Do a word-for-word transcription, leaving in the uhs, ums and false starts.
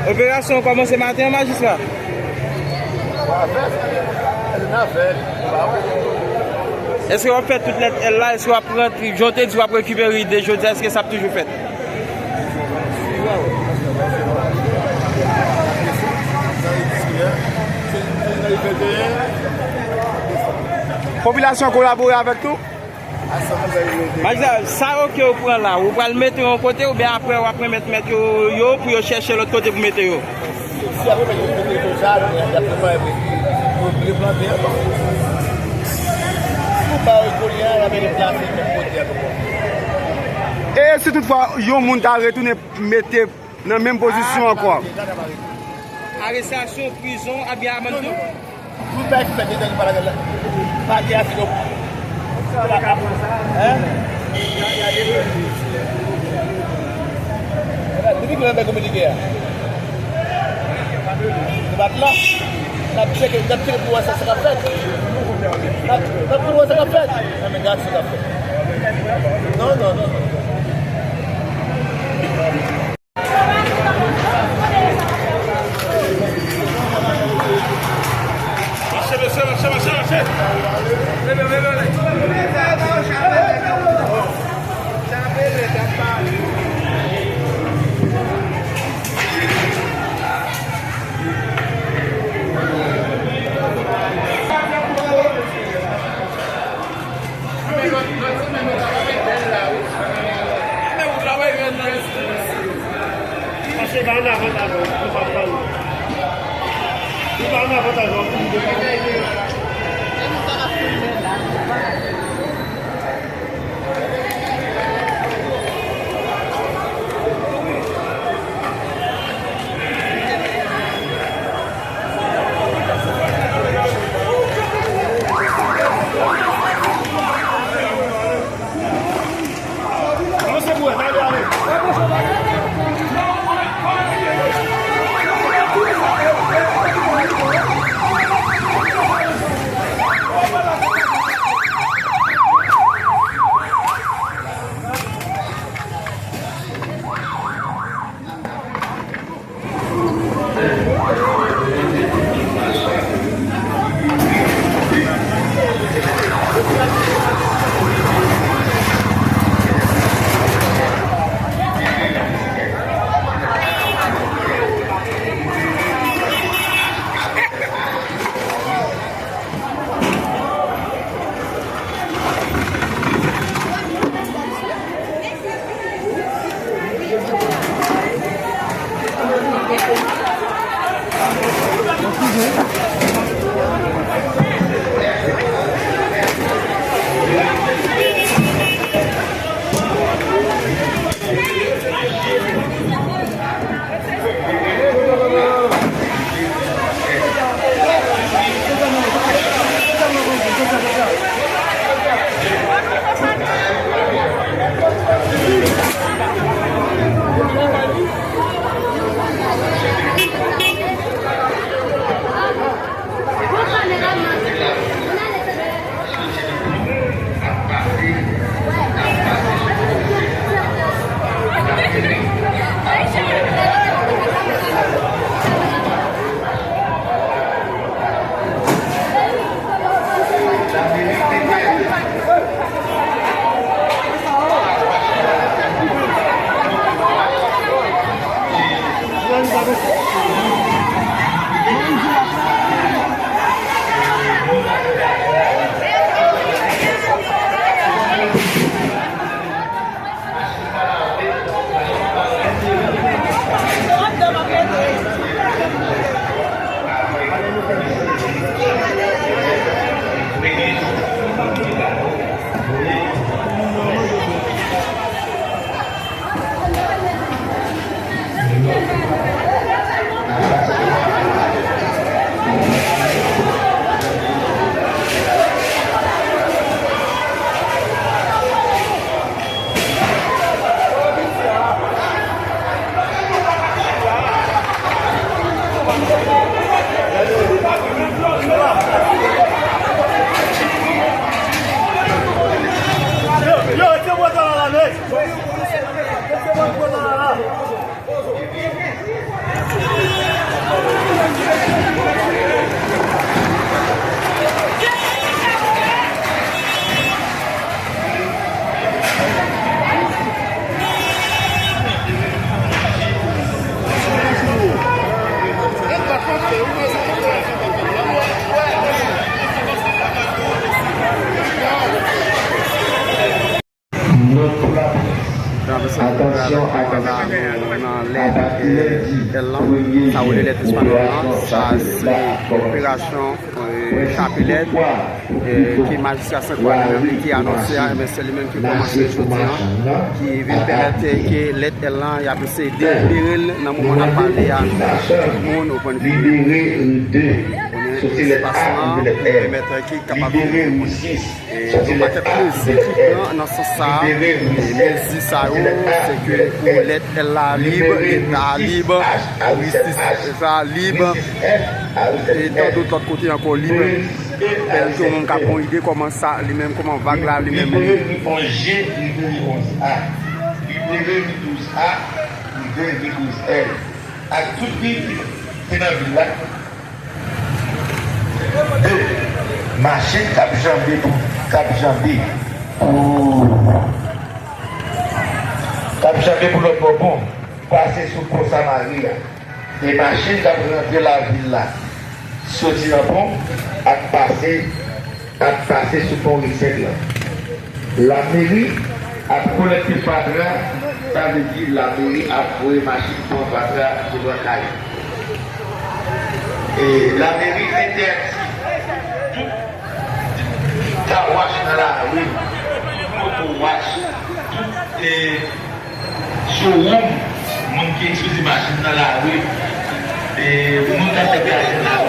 Operasyon an kòmanse maten an, majistra? Èske w ap fè tout lèt L la? Èske w ap rantre, jan w te di w ap rekipere ide jodi a, èske sa ap toujou fèt? Popilasyon kolabore avèk nou? Majistra, sa yo ke yo pran la, ou pral mete yo yon kote oubyen apre w ap remèt mèt yo, yo pou yo chèche lòt kote pou mete yo? Si apre mèt yo mete yo konsa, y ap prepare pou yo replante ankò. Si w ba yo kole a, y ap deplase menm kote a tou. E si toutfwa yon moun ta retounen mete nan menm pozisyon ankò? Arestasyon, prizon, oubyen amannman? Tout bagay ki fèt deja, nou pa la, pa gen asidon. Hein? Depi ki lè nèg komilitè a? Nou pa t la. N ap tcheke, n ap tcheke pou wè sa, sa k ap fèt. N ap, n ap pou wè sa k ap fèt. Nan men gad sa k ap fèt. Non, non, non, non. Mache, mesye, mache, mache, mache. Leve, leve, leve. Mache pa an avantaj ou, ou pa pran. Ou pa an avantaj ou, ou pa pran. Atansyon, atansyon. Apati lendi premye jen, operasyon chape lèt, eh, chape lèt, eh, ke majistra Senkwà li menm li te anonse a, ebyen se li menm ki kòmanse jodi a, ki vin pèmèt ke lèt L lan y ap eseye delibere l nan moman n ap pale a. Tout moun ou konn vini. Konnen espas lan pèmèt ke kapab gen yon pakèt mezi ki pran nan sans sa a. E mezi sa yo, se ke pou lèt L la lib, eta a lib, risis sa lib, e tan dot lòt kote ankò lib. Pèmèt ke yon moun ka pran yon ide kòman sa, li menm, kòman vag la, li menm, li. Libere rive on je, rive rive on a, libere rive douz a, rive rive douz èl. Ak tout li ki te nan vil la. De, machin k ap janbe pou, k ap janbe pou, k ap janbe pou lòt bò pon, pase sou pon Samari a. E machin k ap rantre lavil la, soti nan pon, ap pase, ap pase sou pon Risenk lan. Lameri ap kolekte fatra, sa vle di lameri ap voye machin pran fatra devan kay. E lameri entèdi tout kawach nan lari, tout moto wach, tout, e, showroom, moun ki ekspoze machin nan lari, e, moun k ap fè gaje nan lari.